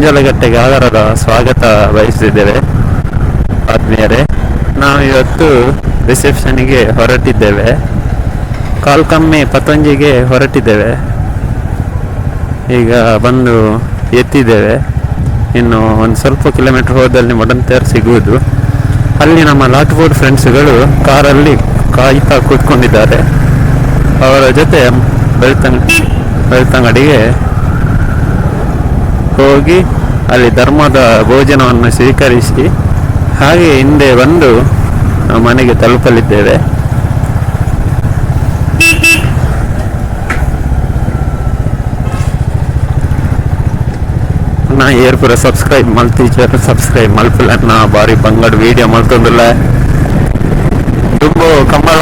ಮಂಜಲಗಟ್ಟೆಗೆ ಆಧಾರದ ಸ್ವಾಗತ ಬಯಸಿದ್ದೇವೆ. ಆತ್ಮೀಯರೇ, ನಾವು ಇವತ್ತು ರಿಸೆಪ್ಷನ್ಗೆ ಹೊರಟಿದ್ದೇವೆ. ಕಾಲ್ ಕಮ್ಮಿ ಪತಂಜಿಗೆ ಹೊರಟಿದ್ದೇವೆ. ಈಗ ಬಂದು ಎತ್ತಿದ್ದೇವೆ. ಇನ್ನು ಒಂದು ಸ್ವಲ್ಪ ಕಿಲೋಮೀಟರ್ ಹೋದಲ್ಲಿ ಮೊಡಂತೇರ್ ಸಿಗುವುದು. ಅಲ್ಲಿ ನಮ್ಮ ಲಾಟ್ಬೋರ್ಡ್ ಫ್ರೆಂಡ್ಸ್ಗಳು ಕಾರಲ್ಲಿ ಕಾಯ್ತಾ ಕೂತ್ಕೊಂಡಿದ್ದಾರೆ. ಅವರ ಜೊತೆ ಬೆಳ್ತಂಗಡಿಗೆ ಹೋಗಿ ಅಲ್ಲಿ ಧರ್ಮದ ಭೋಜನವನ್ನು ಸ್ವೀಕರಿಸಿ ಹಾಗೆ ಹಿಂದೆ ಬಂದು ಮನೆಗೆ ತಲುಪಲಿದ್ದೇವೆ. ನಾ ಏರ್ಪುರ ಸಬ್ಸ್ಕ್ರೈಬ್ ಮಲ್ತೀಚರ್ ಸಬ್ಸ್ಕ್ರೈಬ್ ಮಲ್ಪುಲನ್ನ ಬಾರಿ ಬಂಗಡ್ ವೀಡಿಯೋ ಮಲ್ತೊಂದುಲ್ಲ. ದುಂಬು ಕಂಬಳ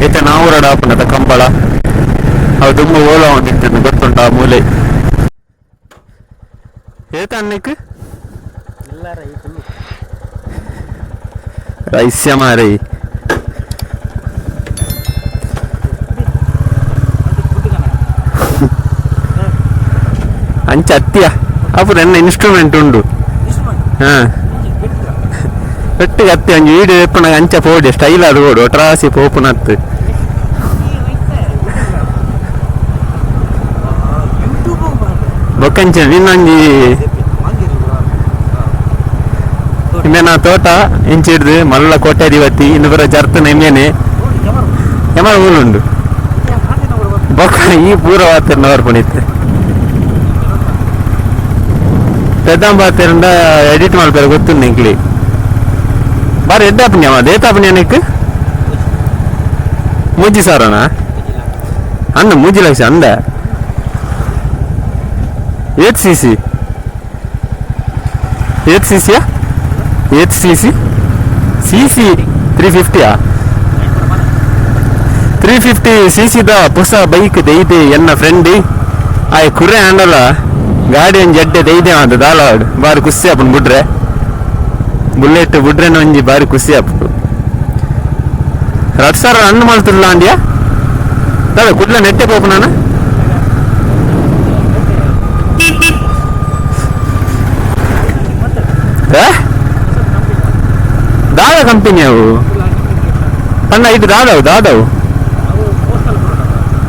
ಇತ್ತೆ ನಾವು ಆಪುನದ ಕಂಬಳ ಅವು ದುಂಬು ಓಲ ಒಂದಿತ್ತು ಗೊತ್ತುಂಟ ಮೂಲೆ ಏತ ಅನ್ನಕ್ಕೆ ರೈಸ್ಯ ಮಾರಿ. ಅಂಚ ಅತ್ತಿಯ ಅಪ್ಪು ನನ್ನ ಇನ್ಸ್ಟ್ರೂಮೆಂಟ್ ಉಂಡು. ಹಾ ಪೆಟ್ಟಿಗೆ ಅತ್ತಿ ಒಂಜಿ ವೀಡಿಯೋ ಎಪ್ಪುನಗ ಅಂಚ ಪೋಡಿ ಸ್ಟೈಲ್ ಅದು ಓಡು ಒಟ್ರಾಸಿ ಪೋಪುನತ್ತು. ಬೊಕ್ಕಂಚ ನಿನ್ನೊಂಜಿ ಇಂಬೆನ ತೋಟ ಇಂಚಿಡ್ದು ಮಲ್ಲ ಕೋಟ್ಯಾಧಿಪತಿ ಇನ್ನು ಬರೋ ಜರ್ತನ ಇಮ್ಮೇನೆ ಎಮರ ಊರುಂಡು ಬೊಕ್ಕ ಈ ಪೂರ ವಾತರ್ನ ವರ್ಪಣಿತ್ತೆ ಪೆದ್ದಾಂಬಾತಿರಂಡ ಎಡಿಟ್ ಮಲ್ಪೆರೆ ಗೊತ್ತುಂಡು ಎಂಕ್ಲಿ ಬಾರಿ ಎಡ್ಡೆ ಪುಣ್ಯಮ ದೇತ ಪುಣ್ಯನಕ್ಕೆ ಮೂಜಿ ಸಾವಿರನಾ ಅಂದ ಮೂಜಿ ಲಕ್ಷ ಅಂದ ಏತ್ C C eight C ಸಿಯಾ eight C C C C three ಫಿಫ್ಟಿಯಾ 350 C ಸಿದ ಹೊಸ ಬೈಕ್ ದೈದೆ ಎನ್ನ ಫ್ರೆಂಡ್ ಆಯ್ ಕುರ್ರೆ ಆಂಡಲ ಗಾಡಿ ಒಂಜಿ ಎಡ್ಡೆ ದೈದೆ ಅಂತ ದಾಲ ಬಾರಿ ಖುಷಿ ಆಪುಂಡು ಬುಡ್ರೆ ಬುಲೆಟ್ ಬುಡ್ರೆನ ಒಂಜಿ ಬಾರಿ ಖುಷಿ ಆಪುಂಡು. ರಡ್ ಸಾವಿರ ಅಣ್ಣು ಮಲ್ತುಲ್ಲ ಅಂದ್ಯಾ ದಾದ ಕುಡ್ಲ ನೆಟ್ಟೆ ಪೋಪು ನಾನು ದಾದ ಕಂಪನಿ ಅವು ಅಣ್ಣ ಇದು ದಾದವು ದಾದವು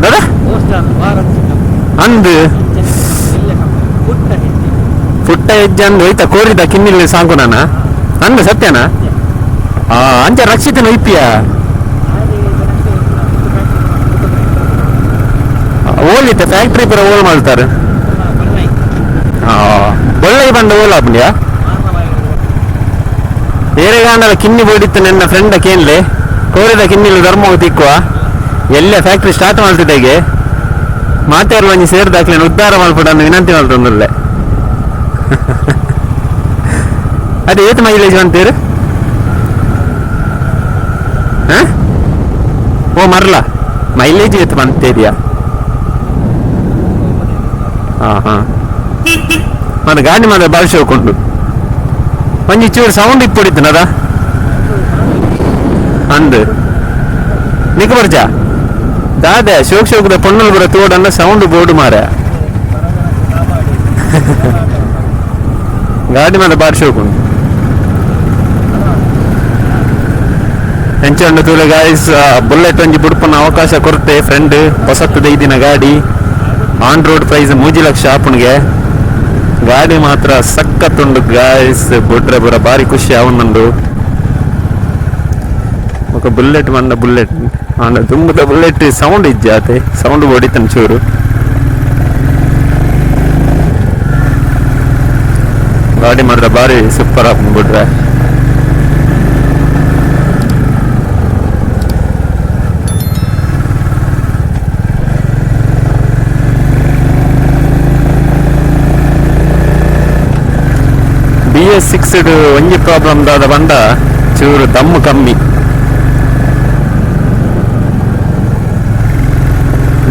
ದಾದಾ ಅಂದು ಪುಟ್ಟ ಹೆಜ್ಜೆ ಅಂದು ಹೋಯ್ತ ಕೋರಿದ ಕಿನ್ನಿಲ್ ಸಾಂಕು ನಾನ ಅಂದು ಸತ್ಯನಾ ಆ ಅಂಚ ರಕ್ಷಿತನ ಇಪ್ಪಿಯ ಓಲಿತ್ತ ಫ್ಯಾಕ್ಟ್ರಿ ಪೂರ ಓಲ್ ಮಾಡ್ತಾರೆ. ಬೊಳ್ಳೈ ಬಂದ ಓಲ್ ಆಪುಂಡ್ಯಾ ಏರೆಗಾಂಡಲ ಕಿನ್ನಿ ಬೋಡಿತ್ತು ನನ್ನ ಫ್ರೆಂಡ ಕೇನ್ಲೆ ಕೋರಿದ ಕಿನ್ನಿಲ್ ಧರ್ಮ ತಿಕ್ಕುವ ಎಲ್ಲ ಫ್ಯಾಕ್ಟ್ರಿ ಸ್ಟಾರ್ಟ್ ಮಾಡ್ತಿದ್ದಾಗೆ ಮಾತಾಡುವ ಒಂಜಿ ಸೇರ್ದಾಕ್ಲೇನು ಉದ್ಧಾರ ಮಲ್ಪಡನ್ನು ವಿನಂತಿ ಮಲ್ತೊಂದುಲ್ಲೆ. ಅದು ಏತ್ ಮೈಲೇಜ್ ಅಂತೀರು? ಓ ಮರ್ಲ ಮೈಲೇಜ್ ಏತ್ ಬಂತೇರಿಯಾ? ಹಾ ಹಾ ಮತ್ತೆ ಗಾಡಿ ಮಾತ್ರ ಬಾಳ ಶೋಕುಂಡು ಒಂಜಿ ಚೂರು ಸೌಂಡ್ ಇಪ್ಪುಡಿತ್ತನದ ಅಂದ್ ನಿಕ್ ಬರ್ಜಾ ದಾದೆ ಶೋಕ್ ಶೋಕ್ದ ಪೊಣ್ಣಲ್ ಬರ ತೋಡನ್ನ ಸೌಂಡ್ ಬೋರ್ಡ್ ಮಾರ ಗಾಡಿ ಮಾತ್ರ ಬಾರಿ ಶೋಕ್ ಉಂಟು. ಎಂಚ ತೂಲೆ ಗಾಯ್ಸ್ ಬುಲೆಟ್ ಒಂಜಿ ಬುಡ್ಪುನ ಅವಕಾಶ ಕೊರತೆ ಫ್ರೆಂಡ್ ಹೊಸತ್ತು ದೈದಿನ ಗಾಡಿ on road price 3 lakh ಆಪುಣಿಗೆ ಗಾಡಿ ಮಾತ್ರ ಸಖತ್ತುಂಡು ಗಾಯ್ಸ್ ಬುಡ್ರೆ ಬುರ ಬಾರಿ ಖುಷಿ ಆವೊಂದುಂಡು. ఒక ಬುಲೆಟ್ ಮಂಡ ಬುಲೆಟ್ ಆಂಡ ದುಂಬುದ ಬುಲೆಟ್ ಸೌಂಡ್ ಇಜ್ಜಾತೆ ಸೌಂಡ್ ಬೊಡಿತನ್ ಚೂರು ಗಾಡಿ ಮಾತ್ರ ಬಾರಿ ಸೂಪರ್ ಆಪುಂಡು ಬುಡ್ರೆ. BS6 ಒಂಜಿ ಪ್ರಾಬ್ಲಮ್ ದಾದ ಬಂಡ ಚೂರು ದಮ್ಮು ಕಮ್ಮಿ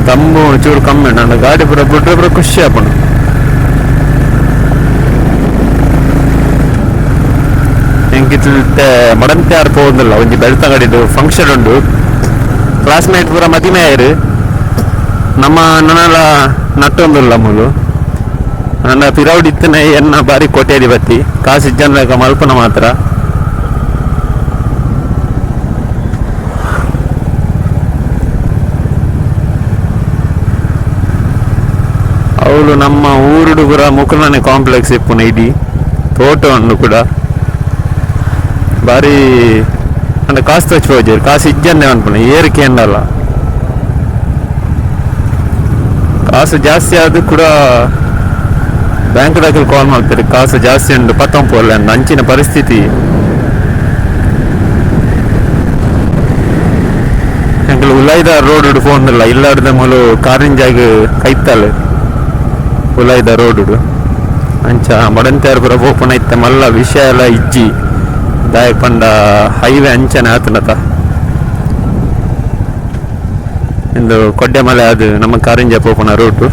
ದಮ್ಮು ಚೂರು ಕಮ್ಮಿ ನನ್ನ ಗಾಡಿ ಪೂರ ಬಿಟ್ರೆ ಪೂರ ಖುಷಿ ಆಪುಂಡು. ಎಂಕಿತ್ತೆ ಮಡಂತ್ಯಾರ್ ಪೋವೊಂದುಲ್ಲ ಒಂಜಿ ಬೆಳ್ತಂಗಡಿಡು ಫಂಕ್ಷನ್ ಉಂಡು ಕ್ಲಾಸ್ಮೇಟ್ ಪೂರ ಮದಿಮೆ ಆಯೆರ್ ನಮ್ಮ ನನಲ ನಟ್ಟೊಂದುಲ್ಲ ಮೂಲು. ಅಂಡ ಪಿರೌಡ್ ಇತ್ತನೆ ಎನ್ನ ಬಾರಿ ಕೋಟ್ಯಾಧಿಪತಿ ಕಾಸು ಇಜ್ಜಂದ ಮಲ್ಪನ ಮಾತ್ರ. ಅವಳು ನಮ್ಮ ಊರುಡು ಪೂರ ಮುಕುಲನೆ ಕಾಂಪ್ಲೆಕ್ಸ್ ಇಪ್ಪುನ ಇಡೀ ತೋಟ ಉಂಡು ಕೂಡ ಬಾರಿ ಅಂಡ ಕಾಸು ತಚ್ಚಿ ಹೋಜೇರು ಕಾಸು ಇಜ್ಜಂದೆ ಅನ್ಪುನ ಏರಿಕೆ ಅಂದಲ್ಲ ಕಾಸು ಜಾಸ್ತಿ ಆದ ಕೂಡ ಬ್ಯಾಂಕ್ ದಾಖಲು ಕಾಲ್ ಮಾಡ್ತಾರೆ ಕಾಸು ಜಾಸ್ತಿ ಉಂಡು ಪತ್ತೊಂಪೋಲ್ಲ ಅಂದ ಅಂಚಿನ ಪರಿಸ್ಥಿತಿ. ಎಂಕುಲು ಉಲೈದ ರೋಡ್ ಫೋನ್ ಇಲ್ಲ ಇಲ್ಲಾಡ್ದ ಮೂಲು ಕಾರಿಂಜಾಗ ಕೈತಾಲ್ ಉಲೈದ ರೋಡ್ ಅಂಚ ಮಡಂತ್ಯಾರ ಪೂರ ಪೋಪುನ ಇತ್ತೆ ಮಲ್ಲ ವಿಷಯ ಎಲ್ಲ ಇಜ್ಜಿ ದಾಯ ಪಂಡ ಹೈವೇ ಅಂಚನೆ ಆತನತ ಇಂದು ಕೊಡ್ಡೆಮಲೆ ಅದು ನಮ್ಮ ಕಾರಿಂಜ ಪೋಪುನ ರೂಟು.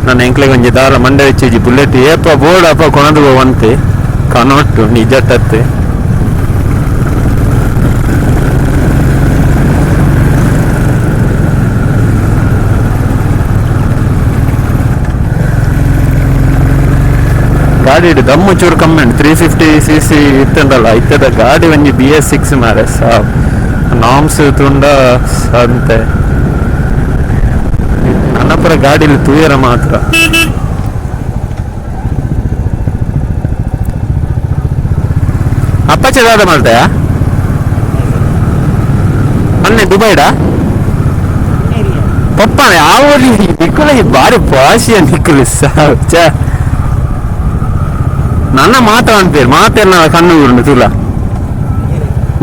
ನನ್ನ ಎಂಕ್ಲೆಗ್ ಒಂಜಿ ದಾಲ ಮಂಡೆ ಹೆಚ್ಚಿಜಿ ಬುಲೆಟ್ ಏಪ ಬೋರ್ಡ್ ಅಪ್ಪ ಕೊಣದು ಹೋವಂತೆ ಕನೋಟು ನಿಜಟ್ಟತ್ತೆ. ಗಾಡಿ ಇಡು ದಮ್ಮು ಚೂರು ಕಮ್ಮಿ ಉಂಟು 350 cc ಇತ್ತಂಡಲ್ಲ ಇತ್ತದ ಗಾಡಿ ಒಂಜಿ BS6 ಮಾರೆ ಸಾವ್ ನಾಮ್ಸ್ ತುಂಡ ಸಂತೆ ಅನ್ನಪುರ ಗಾಡಿಲಿ ತೂಯರ ಮಾತ್ರ. ಅಪ್ಪಾಚೆ ದಾದ ಮಾಡ್ತಾಯಾ ಅನ್ನೆ ದುಬೈಡಾ ಪಪ್ಪನೆ ಆವರಿ ನಿಕ್ಕುಲ ಬಾರಿ ಭಾಷೆಯ ನಿಕ್ಕುಲು ಸಾವ್ ಛೇ ನನ್ನ ಮಾತ ಅನ್ಪೇರು ಮಾತೆಲ್ಲ ಕಣ್ಣು ಊರುಂಡು ತುಲ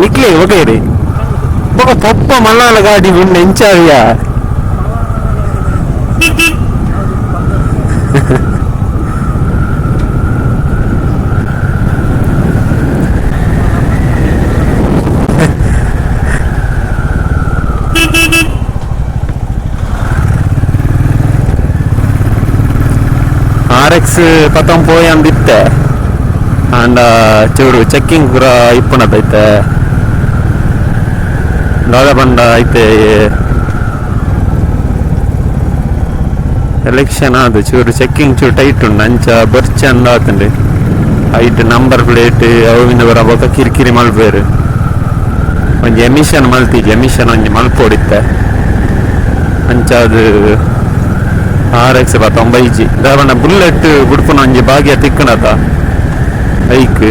ನಿಕ್ಲೆ ಒಗೇರಿ ಬೊಕ ಪಪ್ಪ ಮಲ್ಲಾಲ ಗಾಡಿ ಉಂಡು ಎಂಚಾವಿಯ ಆರ್ ಎಕ್ಸ್ ಪತ್ತೊಂಪೋಯ್ ಅಂದಿತ್ತೆ ಅಂಡ ಚೂರು ಚೆಕ್ಕಿಂಗ್ ಪೂರ ಇಪ್ಪುನದೈತೆ ದಾದ ಪಂಡ ಐತೆ ಎಲೆಕ್ಷನ್ ಅದು ಚೂರು ಚೆಕ್ಕಿಂಗ್ ಚೂರು ಟೈಟ್ ಉಂಡು ಅಂಚ ಬರ್ಚ ಅಂದ ಆತುಂಡು height number plate ಅವಿಂದ ಬರ ಬೊಕ ಕಿರಿಕಿರಿ ಮಲ್ಪೇರು ಒಂಜಿ ಎಮಿಷನ್ ಮಲ್ತಿಜಿ ಎಮಿಷನ್ ಒಂಜಿ ಮಲ್ಪೋಡಿತ್ತೆ ಅಂಚ ಅದು ಆರ್ ಎಕ್ಸ್ ಪತ್ತೊಂಬೈಜಿ ದಾವಣ ಬುಲೆಟ್ ಬುಡ್ಪುನ ಒಂಜಿ ಭಾಗ್ಯ ತಿಕ್ಕಣತ ಬೈಕ್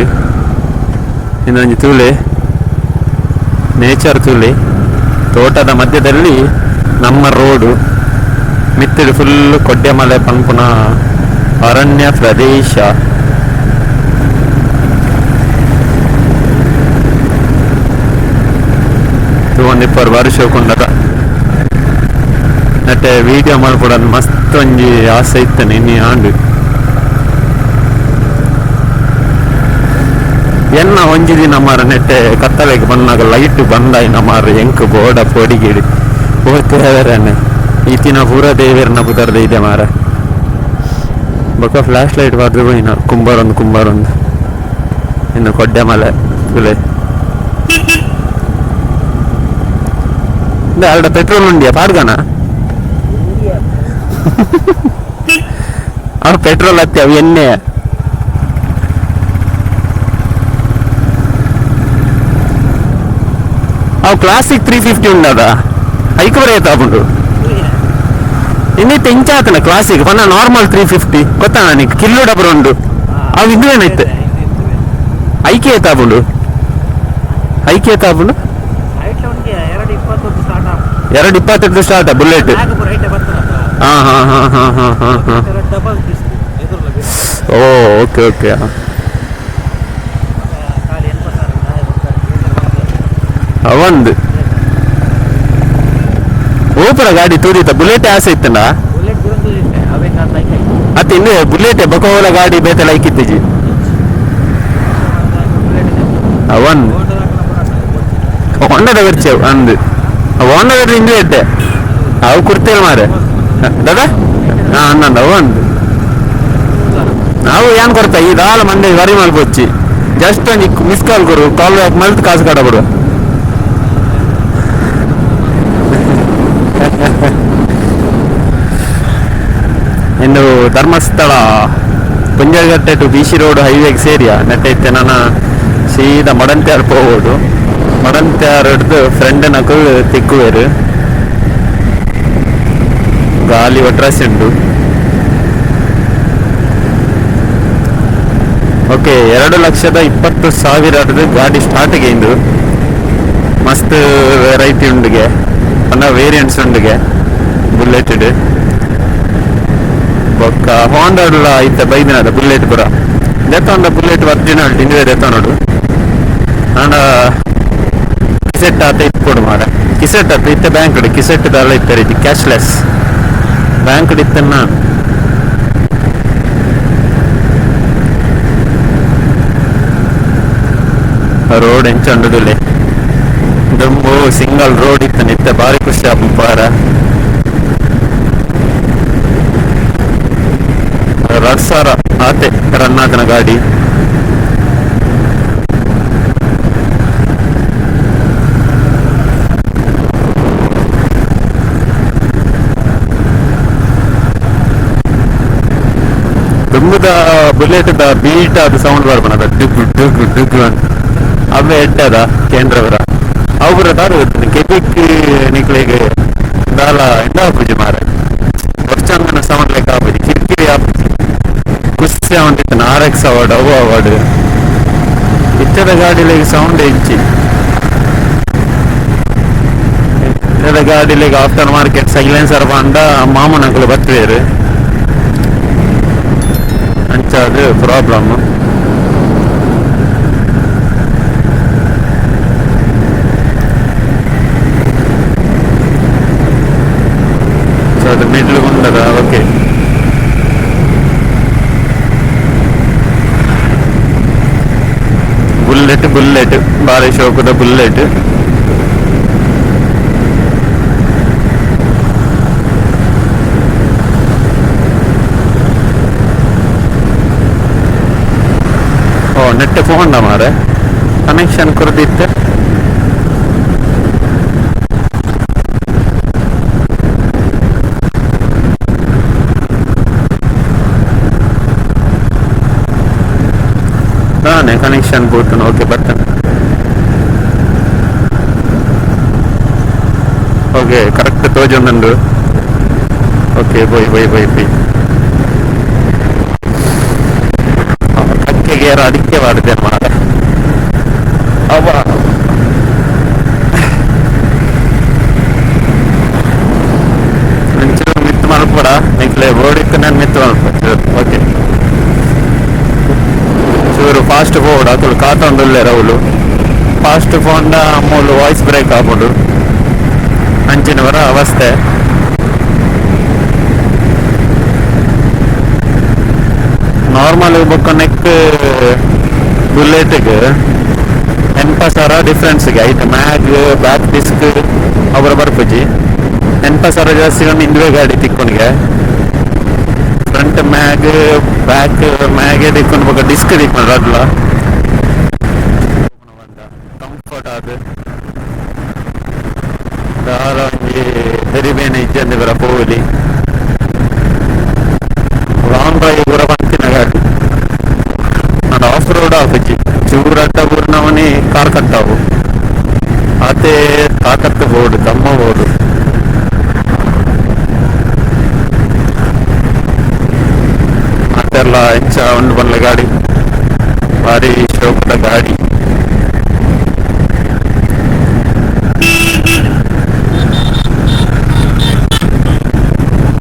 ಇನ್ನೊಂಜಿ ತೂಲೆ ನೇಚರ್ ತೂಲೆ ತೋಟದ ಮಧ್ಯದಲ್ಲಿ ನಮ್ಮ ರೋಡು ಮಿತ್ತಿಡು ಫುಲ್ ಕೊಡ್ಯಮಲೆ ಪನ್ಪುನ ಅರಣ್ಯ ಪ್ರದೇಶ. ತೂವೊಂದಿಪ್ಪರು ಬಾರಿ ಶೋಕುಂಡದ ನಟ್ಟೆ ವೀಡಿಯೋ ಮಲ್ಪೊಡಂದ್ ಮಸ್ತ್ ಒಂಜಿ ಆಸೆ ಇತ್ತನೆ ಇನ್ನಿ ಆಂಡ್ ಎನ್ನ ಒಂಜಿ ದಿನ ಮಾರ ನೆಟ್ಟೆ ಕತ್ತಲೆಗ್ ಬನ್ನಾಗ ಲೈಟ್ ಬಂದಾಯಿನ ಮಾರ ಎಂಕ್ ಬೋಡ ಪೊಡಿಗಿಡಿ ಓ ದೇವರನೆ ಈತಿನ ಪೂರ ದೇವೆರ್ನ ಪುದರ್ದ ಇದೆ ಮಾರ ಬೊಕ ಫ್ಲಾಶ್ ಲೈಟ್ ಬಾರ್ದು ಪೋಯಿನ ಕುಂಬಾರೊಂದು ಕುಂಬಾರೊಂದು ಇನ್ನು ಕೊಡ್ಡೆಮಲೆ ತುಲೆ ಅಲ್ಡ ಪೆಟ್ರೋಲ್ ಉಂಡಿಯ ಪಾಡ್ಗನ ಅವ್ರು ಪೆಟ್ರೋಲ್ ಹತ್ತಿ ಅವು ಎಣ್ಣೆ ಅವು ಕ್ಲಾಸಿಕ್ 350 ಉಂಡದ ಐಕ್ ಬರ ಆಪುಂಡು ಇನ್ನಿತ್ತೆ ಇಂಚ ಆತನ ಕ್ಲಾಸಿಕ್ ಪನ್ನ ನಾರ್ಮಲ್ 350 ಗೊತ್ತಾ ನನಗೆ ಕಿಲ್ಲು ಡಬರ್ ಉಂಡು ಅವು ಇಂದು ಏನೈತೆ ಐಕೆ ಏತಾಪುಂಡು ಐಕೆ ಏತಾಪುಂಡು 2.28 ಸ್ಟಾರ್ಟ್ ಬುಲೆಟ್. ಹಾ ಹಾ ಹಾ ಹಾ ಹಾ ಹಾ ಹಾ ಓ ಓಕೆ ಓಕೆ. ಅವಂದು ಓಪರ ಗಾಡಿ ತೂರಿತ ಬುಲೆಟ್ ಆಸೆ ಇತ್ತಂಡ ಅತ್ತ ಇನ್ನು ಬುಲೆಟ್ ಬಕೋಲ ಗಾಡಿ ಬೇತೆ ಲೈಕ್ ಇತ್ತಿಜಿ ಅವನ್ ಹೋಂಡದ ಖರ್ಚು ಅಂದು ಹೋಂಡದ ಇಂದು ಎಡ್ಡೆ ಅವು ಕುರ್ತೇವೆ ಮಾರೆ ದಾದಾ. ಹಾ ಅನ್ನಂದ ಅವು ಅಂದು ನಾವು ಏನ್ ಕೊಡ್ತಾ ಈ ದಾಲ ಮಂಡೆ ವರಿ ಮಲ್ಪೊಚ್ಚಿ Just ಒಂಜಿ ಮಿಸ್ ಕಾಲ್ ಕೊರು ಕಾಲ್ ಬ್ಯಾಕ್ ಮಲ್ತ್ ಕಾಸು ಕಡಬಡು. ಇನ್ನು Dharmasthala Punjalkatte to B C road ಹೈವೇಗೆ ಸೇರಿಯಾ ನೆಟ್ಟೈತೆ ನಾನು ಸೀದಾ ಮಡಂತ್ಯಾರ್ ಪೋಬೋದು. ಮಡಂತ್ಯಾರ್ ಹಿಡ್ದು ಫ್ರೆಂಡ್ ನಕುಲು ತಿಕ್ಕುವೇರು. ಗಾಲಿ ಒಟ್ರಾಸಿ ಉಂಟು. ಓಕೆ, 2,20,000 ಗಾಡಿ ಸ್ಟಾರ್ಟಿಗೆ ಇಂದು ಮಸ್ತ್ ವೆರೈಟಿ ಉಂಡುಗೆ ಪಂಡ ವೇರಿಯಂಟ್ಸ್ ಉಂಡುಗೆ ಬುಲೆಟ್ ಬೊಕ್ಕ ಹೋಂಡಾ ಇತ್ತ ಬೈದಿನದ ಬುಲೆಟ್ ಪುರ ದೆತ್ತೊಂಡ ಬುಲೆಟ್ ಒರಿಜಿನಲ್ ಇಂದುವೆ ದೆತ್ತೊನಡು. ಆಂಡ ಕಿಸೆಟ್ ಆತ ಇಪ್ಪೊಡು ಮಾರ ಕಿಸೆಟ್ ಆತ ಇತ್ತ ಬ್ಯಾಂಕ್ ಕಿಸೆಟ್ ದಾಲ ಇತ್ತರಿ ಕ್ಯಾಶ್ಲೆಸ್ ಬ್ಯಾಂಕ್ ಇತ್ತನ್ನ. ರೋಡ್ ಎಂಚ ಉಂಡುದುಲೆ ದುಂಬು ಸಿಂಗಲ್ ರೋಡ್ ಇತ್ತು ನಿತ್ಯ ಬಾರಿ ಖುಷಿ ಆಪುಂಡು. 2,000 ಆತೆ ರನ್ ಆತನ ಗಾಡಿ. ದುಂಬುದ ಬುಲೆಟ್ the beat ಅದು ಸೌಂಡ್ ಬರ್ಪುನದ ಡುಗ್ ಡುಗ್ ಡುಗ್ ಅಂತ ಅವೇ ಎಡ್ಡದ ಕೇಂದ್ರವರ ಅವು ಪೂರ ದಾದ ಗೊತ್ತಿಲ್ಲ ಕೆಬಿಕ್ ನಿಕ್ಲೆಗ್ ದಾಲ ಎಂದ ಆಪುಜಿ ಮಾರೆ ವರ್ಷಂಗನ ಸೌಂಡ್ ಲೆಕ್ಕ ಆಪುಜಿ ಕಿರಿಕಿರಿ ಆಪುಜಿ ಖುಷಿ ಆವೊಂದಿತ್ತು. R X award ಅವು ಅವಾರ್ಡ್ ಇತ್ತದ ಗಾಡಿಲೆಗ್ ಸೌಂಡ್ ಹೆಚ್ಚಿ. ಇತ್ತದ ಗಾಡಿಲೆಗ್ after market silencer ಪಂಡ ಮಾಮನಕುಲು ಬತ್ತುವೇರು ಅಂಚಾದ್ ಪ್ರಾಬ್ಲಮ್. ಸೊ ಅದು ಮಿಡ್ಲ್ ಉಂಡದ. Okay, bullet bullet ಬಾರಿ ಶೋಕುದ ಬುಲೆಟ್. ಓ ನೆಟ್ ಫೋನ್ ಮಾರೆ ಕನೆಕ್ಷನ್ ಕೊರ್ದಿತ್ತೆ. ದಾನೆ ಕನೆಕ್ಷನ್ ಪೋತುಂಡು. ಓಕೆ ಬರ್ತೇನೆ. ಓಕೆ ಕರೆಕ್ಟ್ ತೋಜೊಂದುಂಡು. Okay bye bye bye bye ಕಕ್ಕೆಗೆ ಅಡಿಕೆ ಮಾಡಿದೆ ಮಾರ ಅವ ಒಂಚೂರು ಮಿತ್ತು ಮಲ್ಪಡ ನಿಕ್ಲೆ ಬೋಡಿತ್ತು ನಾನು ಮಿತ್ತು ಮಲ್ಪ. ಓಕೆ ಚೂರು ಫಾಸ್ಟ್ ಪೋವಡು ಅಕುಲು ಕಾತೊಂದುಲ್ಲೆರ್ ಅವುಲು ಫಾಸ್ಟ್ ಪೋಂಡ ಮೂಲು ವಾಯ್ಸ್ ಬ್ರೇಕ್ ಆಪುಂಡು ಅಂಚಿನವರ ಅವಸ್ಥೆ. ನಾರ್ಮಲ್ ಬೊಕ್ಕ ನೆಕ್ ಬುಲೆಟ್ಗ್ 80,000 ಡಿಫ್ರೆನ್ಸ್ಗೆ ಐತೆ mag back disc ಅವರ ಬರ್ಪುಜಿ. 80,000 ಜಾಸ್ತಿ ಒಂದು ಇಂದುವೆ ಗಾಡಿ ತಿಕ್ಕೊನಿಗೆ front mag back ಮ್ಯಾಗೆ ತಿಕ್ಕೊಂಡು ಬೊಕ್ಕ ಡಿಸ್ಕ್ ತಿಕ್ಕೊಂಡು ಅಡ್ಲ ಕಂಫರ್ಟ್ ಆದ್ ದಾಲ ಒಂಜಿ ತೆರಿಬೇನೆ ಇಜ್ಜಂದೆ ಪೂರ ಪೋವೊಲಿ ಲಾಂಗ್ ಡ್ರೈವ್ ಪೂರ ಪಂತಿನ ಗಾಡಿ. ಆಂಡ ಆಫ್ ರೋಡ್ ಆಪುಜಿ ಚೂರು ಅಡ್ಡ ಬೂರ್ನವನಿ ಕಾರ್ ಕಟ್ಟಾವು ಆತೆ ತಾಕತ್ತು ಬೋಡು ದಮ್ಮ ಬೋಡು. ಮಾತೆರ್ಲ ಎಂಚ ಉಂಡು ಪನ್ಲೆ ಗಾಡಿ ಬಾರಿ ಶೋಕುದ ಗಾಡಿ.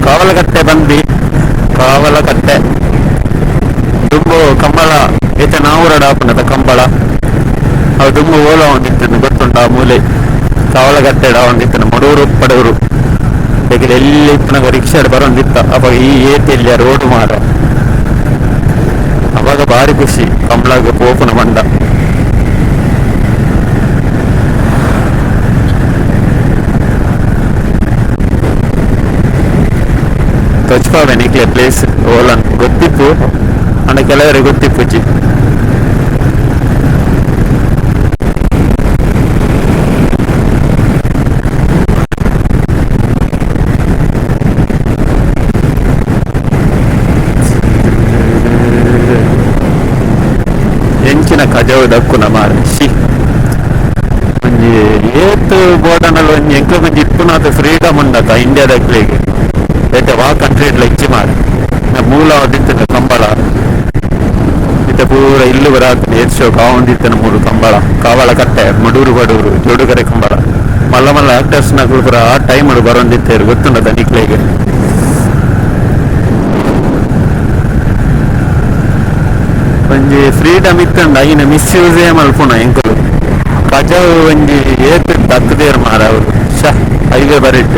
ಕಾವಲಕಟ್ಟೆ ಬಂದ್ವಿ. ಕಾವಲಕಟ್ಟೆ ದುಂಬು ಕಂಬಳ ಇತ್ತೆ ನಾವೂರಡ ಆಪುಂಡತ ಕಂಬಳ ಅವು ದುಂಬು ಓಲ ಒಂದಿತ್ತು ಗೊತ್ತುಂಟ ಆ ಮೂಲೆ ಕಾವಲಕಟ್ಟೆಡ ಒಂದಿತ್ತು ಮಡೂರು ಪಡೂರು ಎಲ್ಲಿ ಇಪ್ಪುನಗ ರಿಕ್ಷಾಡ್ ಬರೊಂದಿತ್ತ ಅವಾಗ ಈ ಏತ್ ಎಲ್ಯ ರೋಡ್ ಮಾರ ಅವಾಗ ಬಾರಿ ಖುಷಿ ಕಂಬಳಗ್ ಪೋಪುನ ಪಂಡ. ತೊಚ್ಪಾವೆ ನಿಕ್ಲೆ ಪ್ಲೇಸ್ ಓಲನ್ ಗೊತ್ತಿಪ್ಪು ಅಂಡ ಕೆಲವರಿಗೆ ಗೊತ್ತಿಪ್ಪುಜಿ. ಎಂಚಿನ ಕಜವು ದಕ್ಕುನ ಮಾರೆ she ಒಂಜಿ ಏತ್ ಬೋರ್ಡನಲ್ಲಿ ಒಂಜಿ ಎಂಕ್ಲ ಒಂಜಿ ಇಪ್ಪುನಾತ ಫ್ರೀಡಮ್ ಉಂಡತ ಇಂಡಿಯಾದಕ್ಲೆಗ್ ಬೇತೆ ವಾ ಕಂಟ್ರಿ ಇಡ್ಲ ಇಚ್ಚಿ ಮಾರೆ ಮೂಲ ದಿತ್ತಿನ ಕಂಬಳ ಇತ್ತೆ ಪೂರ ಇಲ್ಲು ಬರಾತ್ನ ಏತ್ ಶೋಕ್ ಆವೊಂದಿತ್ತಿನ ಮೂಲು ಕಂಬಳ ಕಾವಳ ಕಟ್ಟೆ ಮಡೂರು ಬಡೂರು ಜೋಡುಗರೆ ಕಂಬಳ ಮಲ್ಲ ಮಲ್ಲ ಆಕ್ಟರ್ಸ್ ನಕುಲು ಪೂರ ಆ ಟೈಮ್ ಬರೊಂದಿತ್ತೇರು ಗೊತ್ತುಂಡದ ನಿಕ್ಲೆಗ್ ಒಂಜಿ ಫ್ರೀಡಮ್ ಇತ್ತಂಡ ಐನ ಮಿಸ್ಯೂಸೇ ಮಲ್ಪುನ ಎಂಕುಲು ಕಜವು ಒಂಜಿ ಏತ್ ದಕ್ಕದೇರ್ ಮಾರ ಅವರು ಶ ಹೈವೇ ಬರಿಟ್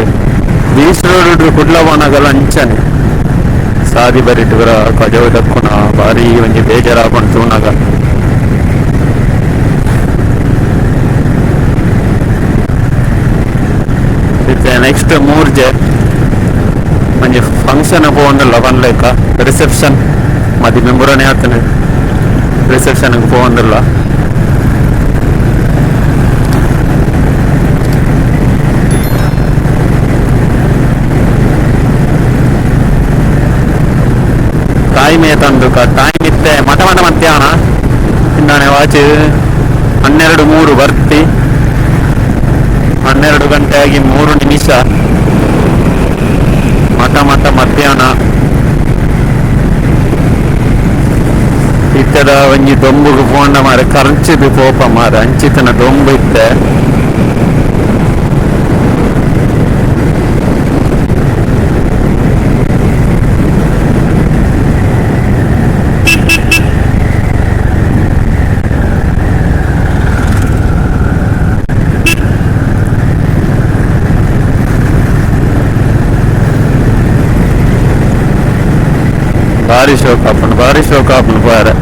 ಬೀಚ್ ರೋಡ್ ಕುಡ್ಲ ಪೋನಗಲ ಅಂಚನೆ ಸಾದಿ ಬರಿಟ್ ಪೂರ ಕಜವು ದಕ್ಕುನ ಬಾರಿ ಒಂಜಿ ಬೇಜಾರಾಪುಂಡು ತೂನಗ ಇತ್ತೆ ನೆಕ್ಸ್ಟ್ ಮೂರ್ಜೆ ಒಂಜಿ ಫಂಕ್ಷನ್ ಪೋವೊಂದುಲ್ಲ ಪನ್ಲೆಕ್ಕ ರಿಸೆಪ್ಷನ್ ಮದಿಮೆ ಮುರನೇ ಆತನೆ ರಿಸೆಪ್ಷನ್ ಪೋವೊಂದುಲ್ಲ ಟೈಮ್ ತಂದುಕ ಟೈಮ್ ಇತ್ತೆ ಮಟ ಮಟ ಮಧ್ಯಾಹ್ನ ಇಂದಾನೆ ವಾಚ್ 12:03 ಬರ್ತಿ 12 ಗಂಟೆ ಆಗಿ 3 ನಿಮಿಷ ಮಟ ಮಟ ಮಧ್ಯಾಹ್ನ ಇತ್ತರ ಒಂಜಿ ದೊಂಬುಗು ಪೋಂಡ ಮಾರೆ ಖರ್ಚಿದು ಪೋಪ ಮಾರೆ ಅಂಚಿತನ ದೊಂಬು ಇತ್ತೆ ಭಾರಿ ಶೋಕ್ ಆಪುಂಡು ಭಾರಿ ಶೋಕ್ ಆಪುಂಡು ಪೋಯರೆ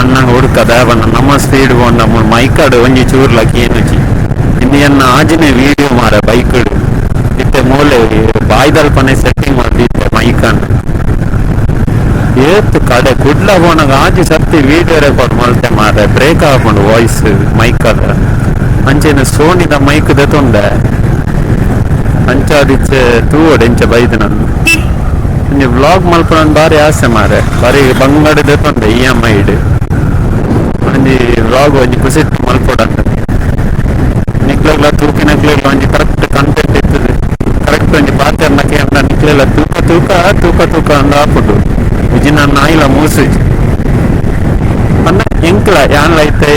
ಅಣ್ಣ ಹುಡುಕದ ಬಣ್ಣ ನಮ್ಮ ಸ್ಪೀಡ್ ಪೋಂಡ ಮೈಕಾಡು ಒಂಜಿ ಚೂರ್ಲಕ್ಕೆ ಏನುಜಿ ಇನ್ನು ಎನ್ನ ಆಜಿನೇ ವೀಡಿಯೋ ಮಾರ ಬೈಕ್ ಇತ್ತೆ ಮೂಲೆ ಬಾಯ್ದಲ್ಪನೆ ಸೆಟ್ಟಿಂಗ್ ಮಾಡ್ದಿತ್ತೆ ಮೈಕನ್ನು ಏತ್ ಕಡೆ ಕುಡ್ಲ ಪೋನಾಗ ಆಜಿ ಸರ್ತಿ ವೀಡಿಯೋ ರೆಕಾರ್ಡ್ ಮಲ್ತೆ ಮಾರೆ ಬ್ರೇಕ್ ಆಪುಂಡು ವಾಯ್ಸ್ ಮೈಕದ ಅಂಚೆನ ಸೋನಿದ ಮೈಕ್ ದೆತೊಂಡೆ ಅಂಚಾದಿಚ್ಚೆ ತೂವೊಡು ಎಂಚ ಬೈದು ನಾನು ಒಂಜಿ ವ್ಲಾಗ್ ಮಲ್ಪುನ ಬಾರಿ ಆಸೆ ಮಾರೆ ಬಾರಿ ಬಂಗಡೆ ದೆತೊಂಡೆ E M I ಒಂಜಿ ವ್ಲಾಗ್ ಒಂಜಿ ಕುಸಿಟ್ ಮಲ್ಪೊಡಂತ ನಿಕ್ಲೆಗ್ಲ ತೂಕಿನಕ್ಲೆಗ್ಲ ಒಂಜಿ ಕರೆಕ್ಟ್ ಕಂಟೆಂಟ್ ಇರ್ತದೆ ಕರೆಕ್ಟ್ ಒಂಜಿ ಪಾತೆರ್ನ ಕೇಂದ್ರ ನಿಕ್ಲೆಲ್ಲ ತೂಕ ತೂಕ ತೂಕ ತೂಕ ಅಂದ ಆಪುಂಡು ಇಜಿನ ನಾಯಿಲ ಮೂಸುಜಿ ಪಂಡ ಎಂಕ್ಲ ಯಾನ್ಲ ಇತ್ತೆ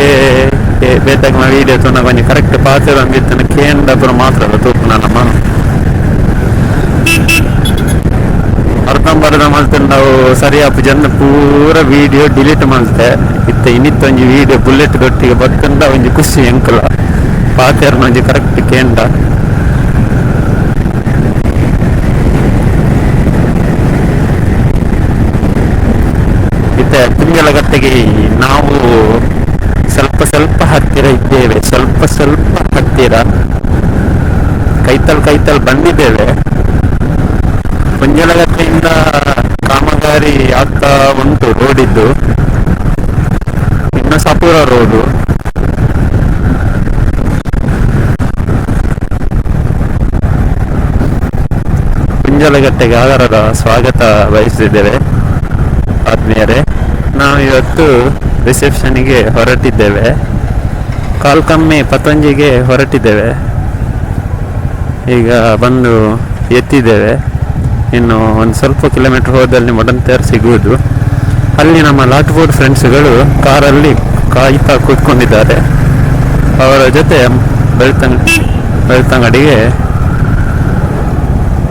ಬೇತಾಗ ವೀಡಿಯೋ ತೂನಗ ಒಂಜಿ ಕರೆಕ್ಟ್ ಪಾತೆರ ಅಂದಿತ್ತನ ಕೇಂದ್ರ ಪೂರ ಮಾತ್ರ ಅಲ್ಲ ತೂಪುನ ನಮ್ಮ ಅರ್ಧಂಬರ್ಧ ಮಲ್ತಂಡವು ಸರಿ ಆಪು ಜನ ಪೂರ ವೀಡಿಯೋ ಡಿಲೀಟ್ ಮಲ್ತೆ ಇತ್ತೆ ಇನ್ನಿತ್ತೊಂಜಿ ವೀಡಿಯೋ ಬುಲೆಟ್ ದೊಟ್ಟಿಗೆ ಬತ್ತಂಡ ಒಂಜಿ ಖುಷಿ ಎಂಕಲ ಪಾತೆರ್ನ ಒಂಜಿ ಕರೆಕ್ಟ್ ಕೇಂದ್ರ ಇತ್ತೆ ತಿಂಗಳಗಟ್ಟೆಗೆ ನಾವು ಸ್ವಲ್ಪ ಸ್ವಲ್ಪ ಹತ್ತಿರ ಇದ್ದೇವೆ, ಸ್ವಲ್ಪ ಸ್ವಲ್ಪ ಹತ್ತಿರ ಕೈತಲ್ ಕೈತಲ್ ಬಂದಿದ್ದೇವೆ. ಪುಂಜಲಗಟ್ಟೆಯಿಂದ ಕಾಮಗಾರಿ ಆಗ್ತಾ ಉಂಟು ರೋಡಿದ್ದು, ಇನ್ನು ಸಪೂರ ರೋಡು. ಪುಂಜಲಗಟ್ಟೆಗೆ ಆಗರದ ಸ್ವಾಗತ ಬಯಸಿದ್ದೇವೆ ಆತ್ಮೀಯರೇ. ನಾವು ಇವತ್ತು ರಿಸೆಪ್ಷನ್ಗೆ ಹೊರಟಿದ್ದೇವೆ. ಕಾಲ್ ಕಮ್ಮಿ ಪತಂಜಿಗೆ ಹೊರಟಿದ್ದೇವೆ. ಈಗ ಬಂದು ಎತ್ತಿದ್ದೇವೆ. ಇನ್ನು ಒಂದು ಸ್ವಲ್ಪ ಕಿಲೋಮೀಟರ್ ಹೋದಲ್ಲಿ ಮೊಡಂತೇರ್ ಸಿಗುವುದು. ಅಲ್ಲಿ ನಮ್ಮ ಲಾಟ್ಬೋರ್ಡ್ ಫ್ರೆಂಡ್ಸ್ಗಳು ಕಾರಲ್ಲಿ ಕಾಯ್ತಾ ಕೂತ್ಕೊಂಡಿದ್ದಾರೆ. ಅವರ ಜೊತೆ ಬೆಳ್ತಂಗಡಿಗೆ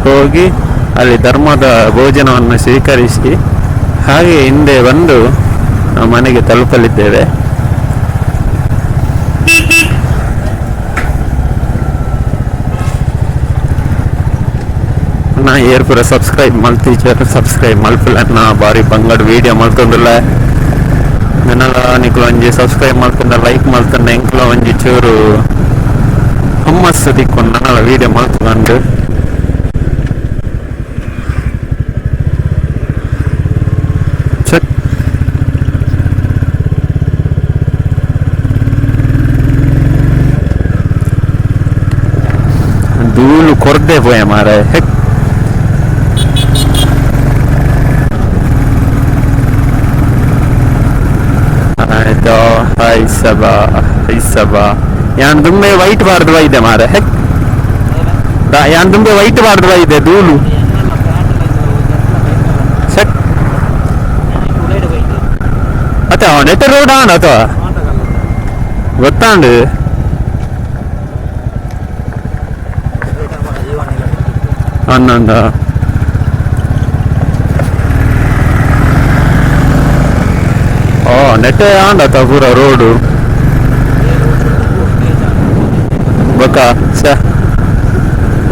ಹೋಗಿ ಅಲ್ಲಿ ಧರ್ಮದ ಭೋಜನವನ್ನು ಸ್ವೀಕರಿಸಿ ಹಾಗೆ ಹಿಂದೆ ಬಂದು ಮನೆಗೆ ತಲುಪಲಿದ್ದೇವೆ. ನಾ ಏರ್ ಪೂರ ಸಬ್ಸ್ಕ್ರೈಬ್ ಮಲ್ತೀಚರ್ ಸಬ್ಸ್ಕ್ರೈಬ್ ಮಲ್ಪುಲ. ನಾ ಬಾರಿ ಬಂಗಡ್ ವೀಡಿಯೋ ಮಲ್ತೊಂದುಲ್ಲ. ನನಲ ನಿಕ್ಲು ಒಂಜಿ ಸಬ್ಸ್ಕ್ರೈಬ್ ಮಲ್ತಂಡ ಲೈಕ್ ಮಲ್ತಂಡ ಎಂಕ್ಲ ಒಂಜಿ ಚೂರು ಹುಮ್ಮಸ್ಸು ತಿಕ್ಕೊಂಡು ನನಲ ವೀಡಿಯೋ ಮಲ್ತುಂಡು. ಚೆಕ್ ಧೂಳು ಕೊರ್ದೆ ಪೋಯ ಮಾರ ಹೆಕ್. ಆಯ್ತು ಹೈ ಸಬಾ ಹೈ ಸಬಾ ಯಾನ್ ದುಂಬೆ ವೈಟ್ ಬಾರ್ದು ಬೈದೆ ಮಾರ ಹೆಕ್. ಯಾನ್ ದುಂಬೆ ವೈಟ್ ಬಾರ್ದು ಬೈದೆ ಧೂಳು ಸೆಕ್. ಅತ್ತ ನೆಟ್ ರೋಡ್ ಆಂಡ್ ಅಥವಾ ಗೊತ್ತಾಂಡು. ಅನ್ನಂದ ಓ ನೆಟ್ ಆಂಡ ಅತ್ತ ಪೂರ ರೋಡು ಬೊಕ್ಕ ಸ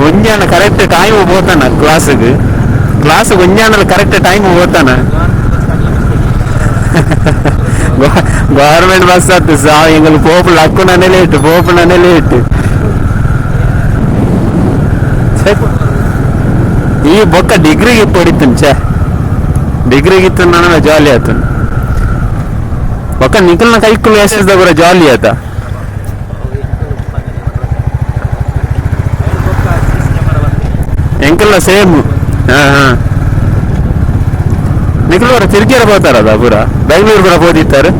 ಒಂಜಾನ ಕರೆಕ್ಟ್ ಟೈಮ್ ಪೋತಾನ ಕ್ಲಾಸ್ಗೆ ಕ್ಲಾಸ್ ಒಂಜಾನ ಕರೆಕ್ಟ್ ಟೈಮ್ ಪೋತಾನ. ಗವರ್ಮೆಂಟ್ ಬಸ್ ಆತು ಸಾವು ಎಂಗಲ್ ಪೋಪು ಲಕ್ಕುನನೇ ಲೇಟ್ ಪೋಪುನನೇ ಲೇಟ್. ಈ ಬೊಕ್ಕ ಡಿಗ್ರಿಗೆ ಪೊಡಿತುನ್ ಛೇ ಡಿಗ್ರಿಗೆ ಇತ್ತು ನನ್ನ ಜಾಲಿ ಆತು. ಬೊಕ್ಕ ನಿಖಲ್ನ ಕೈಕುಲು ಎಸ್ ಎಸ್ ಪೂರ ಜಾಲಿ ಆತ. ಎಂಕಲ್ಲ ಸೇಮ್. ಹಾ ಹಾ ನಿಖಲ್ ಪೂರ ತಿರ್ಗಿಯರ ಪೋತಾರದ ಪೂರ ಬೆಂಗಳೂರು ಪೂರ ಪೋದಿತ್ತಾರೆ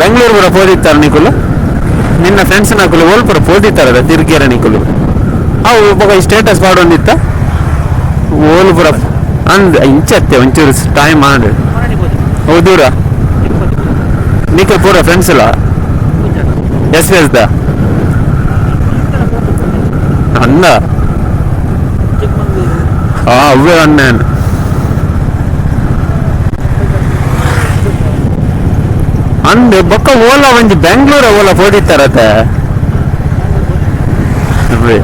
ಬೆಂಗಳೂರು ಪೂರ ಪೋದಿತ್ತಾರೆ ನಿಕುಲು ನಿನ್ನ ಫ್ರೆಂಡ್ಸ್ ನಕುಲು ಓಲ್ ಪೂರ ಪೋದಿತ್ತಾರದ ತಿರ್ಗಿಯರ ನಿಕುಲು ಅವು ಬೊಕ ಸ್ಟೇಟಸ್ ಪಾಡೊಂದಿತ್ತ ಓಲ್ ಪೂರ ಅಂದ್ ಇಂಚತ್ತೆ ಒಂಚೂರು ಟೈಮ್ ಮಾಡು ಓ ದೂರ ನಿಕಲ್ ಪೂರ ಫ್ರೆಂಡ್ಸ್ ಇಲ್ಲ S S the ಅಂದ ಹಾ ಅವೇ ಅಣ್ಣನ್ ಅಂದ್ ಬೊಕ್ಕ ಓಲಾ ಒಂಜಿ ಬೆಂಗಳೂರ ಓಲಾ ಪೋದಿತ್ತಾರತೆ ಅವ್ವೆ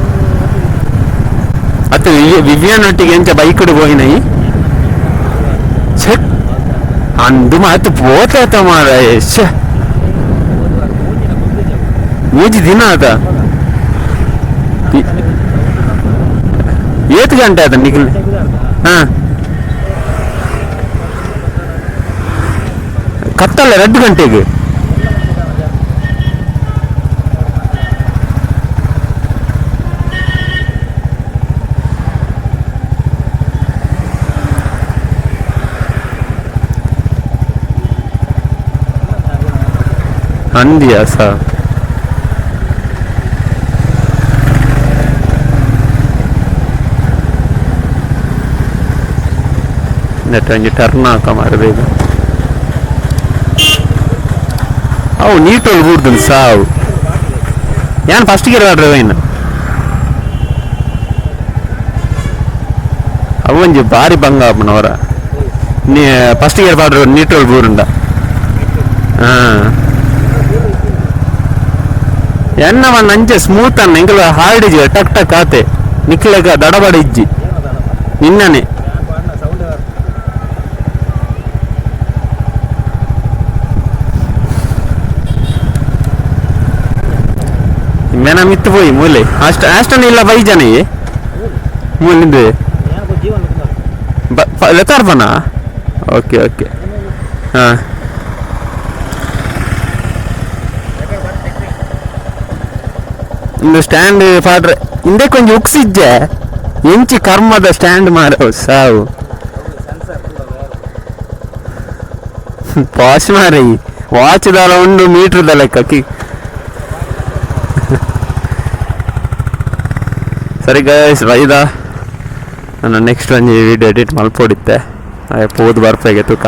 ಅತ್ತ ವಿವಿಯನ್ ಒಟ್ಟಿಗೆ ಎಂಚ ಬೈಕ್ ಪೋಯಿನ ಈ ಛೆ ಅಂದು ಮಾತು ಪೋತಾತ ಮಾರಾಯ ಛೆ ಮೂಜಿ ದಿನ ಆತ ಏತ್ ಗಂಟೆ ಆತ ನಿಖಿಲ್ ಹಾ ಕತ್ತಲ್ಲ 2 ಗಂಟೆಗೆ ಅಂದಿಯಾ ಸರ್. ನೆಟ್ ಒಂಜಿ ಟರ್ನ್ ಹಾಕ ಮಾರಬೇಕು. ಅವು ನೀಟೋಲ್ ಬೂರ್ದುಂಡು ಸಾವು ಯಾನ್ ಫಸ್ಟ್ ಗೇರ್ ಆಡ್ರೆ ಇನ್ನು ಅವು ಒಂಜಿ ಬಾರಿ ಬಂಗ ಆಪುನವರ ನೀ ಫಸ್ಟ್ ಗೇರ್ ಪಾಡ್ರೆ ನೀಟೋಲ್ ಬೂರುಂಡ. ಹಾ ಎನ್ನ ಮನ್ನ ಅಂಚೆ ಸ್ಮೂತ್ ಅನ್ನ ಎಂಕಲ ಹಾರ್ಡ್ ಇಜ್ಜಿ ಟಕ್ ಟಕ್ ಆತೆ ನಿಕ್ಲೆಗ ದಡಬಡ ಇಜ್ಜಿ ನಿನ್ನನೆ. ಮೆನ ಮಿತ್ತು ಪೋಯಿ ಮೂಲೆ ಅಷ್ಟ ಅಷ್ಟನ್ನ ಇಲ್ಲ ಬೈಜನ ಮೂಲಿಂದು ಲೆತ್ತಾರ್ಪನ. ಓಕೆ ಓಕೆ ಹಾ ಇಂದು ಸ್ಟ್ಯಾಂಡ್ ಪಾಡ್ರೆ ಇಂದೇ ಕೊಂಚ ಉಕ್ಸಿಜ್ಜೆ ಎಂಚಿ ಕರ್ಮದ ಸ್ಟ್ಯಾಂಡ್ ಮಾರ ಸಾವು ವಾಚ್ ಮಾರಿ ವಾಚ್ ದಾಲ ಉಂಡು ಮೀಟರ್ the ಲೆಕ್ಕ ಕಿ. ಸರಿ ಗೈಸ್ ಬೈದ ನಾನು ನೆಕ್ಸ್ಟ್ ಒಂಜಿ ವಿಡಿಯೋ ಎಡಿಟ್ ಮಲ್ಪೊಡಿತ್ತೆ ಪೋದು ಬರ್ಪೆಗೆ ತೂಕ.